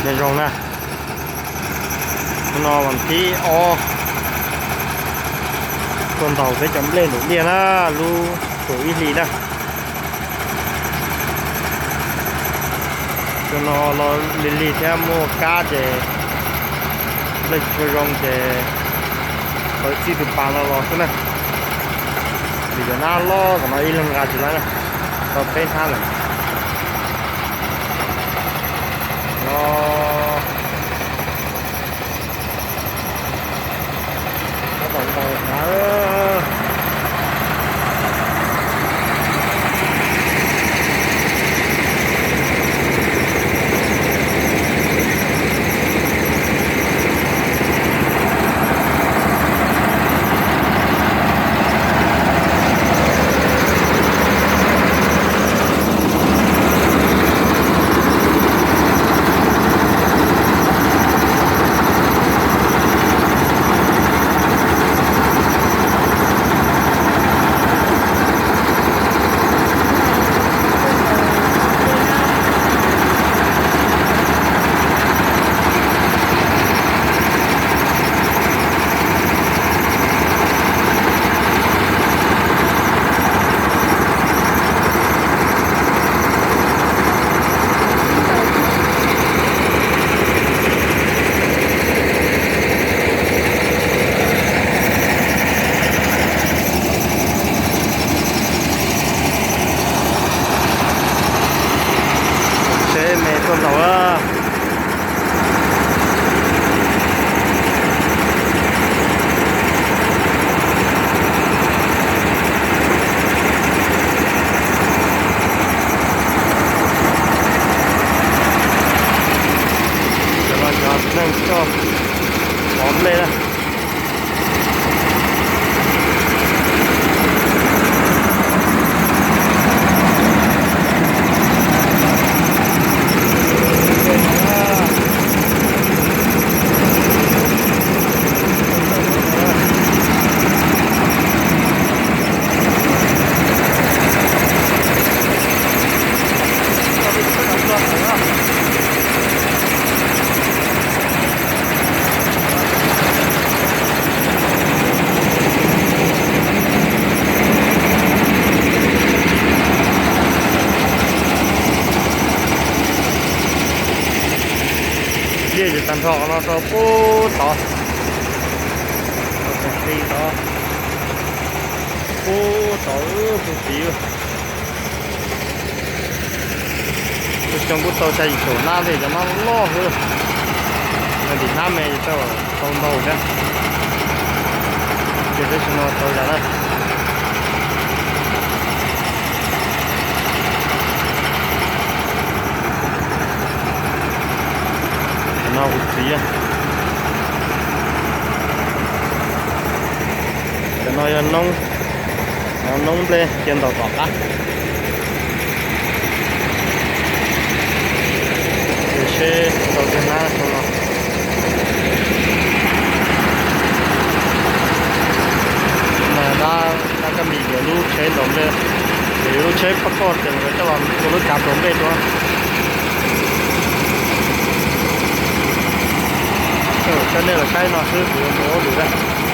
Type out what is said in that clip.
Nyob zoo na, hnub no vas thib ob tuaj ntaus peb cov nplej nraum liaj na, lub kaum ib hlis na. Cov no los lig lig thiab muaj kab ces nplej tsis tshua zoo ces tau txij tus pas no los xwb na. Vim cov nab loj tom no ib leeg nqa tsis tau na, tau peb hnab lawm. No, tab tom ntaus hnab. Tsheb me tuaj ntaus lawm. Cov no cov txiv neej coj pov nplej na. Liaj ces tag nrho qhov no rau pub tod, rau qhov qi tod, pub tod kuj txiv. Kuj xyoo kuj tau xya yim caum hnab ntej, cov no loj xwb. Tim hnab me tau tau ntau thiab, ces tab sis no tau zam na. Cov no kuj txiv. Cov no yog noob, noob nplej cia ntaus tom qab. Ces seb tau tiag hnab xyoo no. Dab, dab Kab Mis ces lub tsheb ntaus nplej, ces lub tsheb pab koj ces nkawd coj los ua lub cav ntaus nplej dua. Coj nej los saib no xwb, kuv yuav mus ua lwm na.